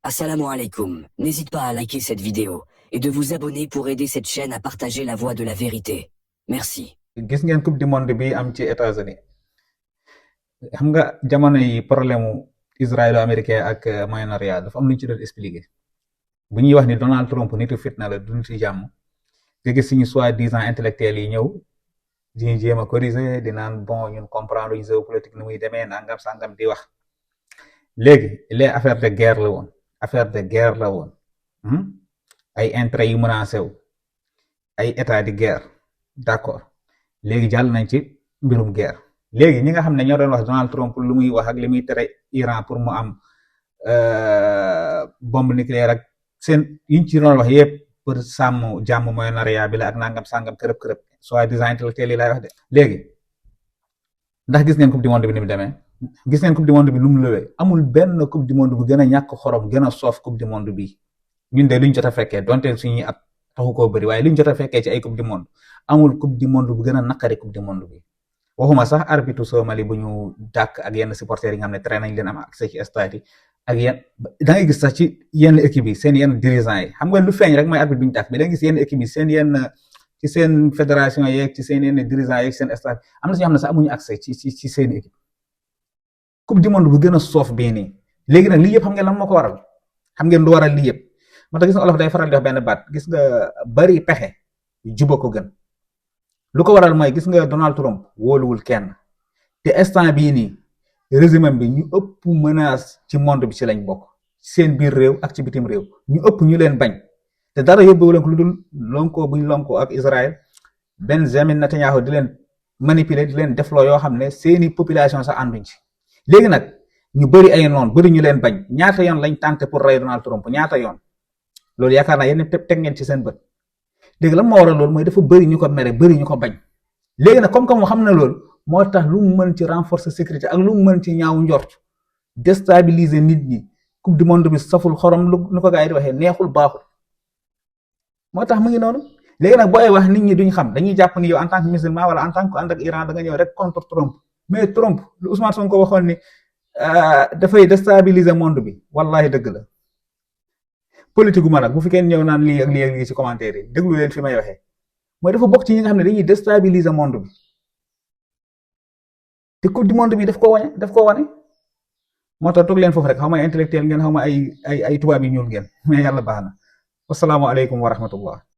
Assalamu alaikum. N'hésite pas à liker cette vidéo et de vous abonner pour aider cette chaîne à partager la voie de la vérité. Merci. gis ngeen coupe du monde bi am ci États-Unis xam nga jamono yi problème israélo-américain ak Moyen-Orient dafa am lu ñu ci doon expliqué bu ñuy wax ni Donald Trump nitu fitna la du nitu jàmm nga gis suñu soi-disant intellectuels yi ñëw di jéem a corriger di naan bon ñun comprendre ñu géopolitique ni muy demee nangam sangam di wax léegi les affaires de guerre la woon ay intérêt yu menacé wu ay état de guerre d'accord léegi jàll nañ ci mbirum guerre léegi ñi nga xam ne ñoo doon wax Donald Trump lu muy wax ak li muy tere Iran pour mu am bombe nucléaire ak seen yiñ ci doon wax yépp pour sàmm jàmm Moyen-Orient bi la ak nangam sàngam kërëb kërëb soi-disant intellectuel yi lay wax de léegi ndax gis ngeen coupe du monde bi ni mu demee gis ngeen coupe du monde bi nu mu lëwee amul benn coupe du monde bu gën a ñàkk xorom gën a soof coupe du monde bi ñun de luñ jot a fekkee donte suñuy at taxu koo bëri waaye luñ jot a fekkee ci ay coupe du monde amul coupe du monde bu gën a naqari coupe du monde bi waxuma sax arbitre Somalie bu ñu dàkk ak yenn supporters yi nga xam ne tere nañ leen am accès ci stade yi ak yenn da ngay gis sax ci yenn équipe yi seen yenn dirigeants yi xam nga lu feeñ rek mooy arbitre bi ñu dàkk mais da ngay gis yenn équipe yi seen yenn ci seen fédération yeeg ci seen yenn dirigeants yeeg seen stade am na si ñoo xam ne sax amuñu accès ci seen équipe coupe du monde bu gën a soof bii nii léegi nag lii yëpp xam ngeen lan moo ko waral xam ngeen lu waral lii yëpp moo tax gis nga olof day faral di wax benn baat gis nga bari pexe juba ko gën lu ko waral mooy gis nga Donald Trump wóoluwul kenn te instant bii nii régime bi ñu ëpp menace ci monde bi ci lañ bokk seen biir réew ak ci bitim réew ñu ëpp ñu leen bañ te dara yóbbuwu leen ko lu dul lonko buñ lonko ak Israël Benjamin Netanyahu di leen manipuler di leen defloo yoo xam ne seeni population sax ànduñ ci léegi nag ñu bëri ay noon bëri ñu leen bañ ñaata yoon lañ tenté pour rey Donald Trump ñaata yoon loolu yaakaar naa yéen teg ngeen ci seen bët léegi lan moo waral loolu mooy dafa bëri ñu ko mere bëri ñu ko bañ léegi nag comme mu xam na loolu moo tax lu mu mën ci renforcer sécurité ak lu mu mën ci ñaaw njort déstabiliser nit ñi coupe du monde bi saful xorom lu ko gars yi di waxee neexul baaxul moo tax mu ngi noonu léegi nag booy wax nit ñi duñ xam dañuy jàpp ni yow en tant que musulman wala en tant que ànd ak Iran da nga ñëw rek contre Trump mais Trump lu Ousmane Sonko waxoon ni dafay déstabiliser monde bi wallahi dëgg la politique gu ma nag bu fi kenn ñëw naan lii ak lii ak lii ci commentaire yi déglu leen fi may waxee mooy dafa bokk ci ñi nga xam ne dañuy déstabiliser monde bi te coupe du monde bi daf ko wane moo tax toog leen foofu rek xaw ma intellectuel ngeen xaw ma ay tubaab yi ñuul ngeen mais yàlla baax na wassalaamu aleykum wa rahmatullah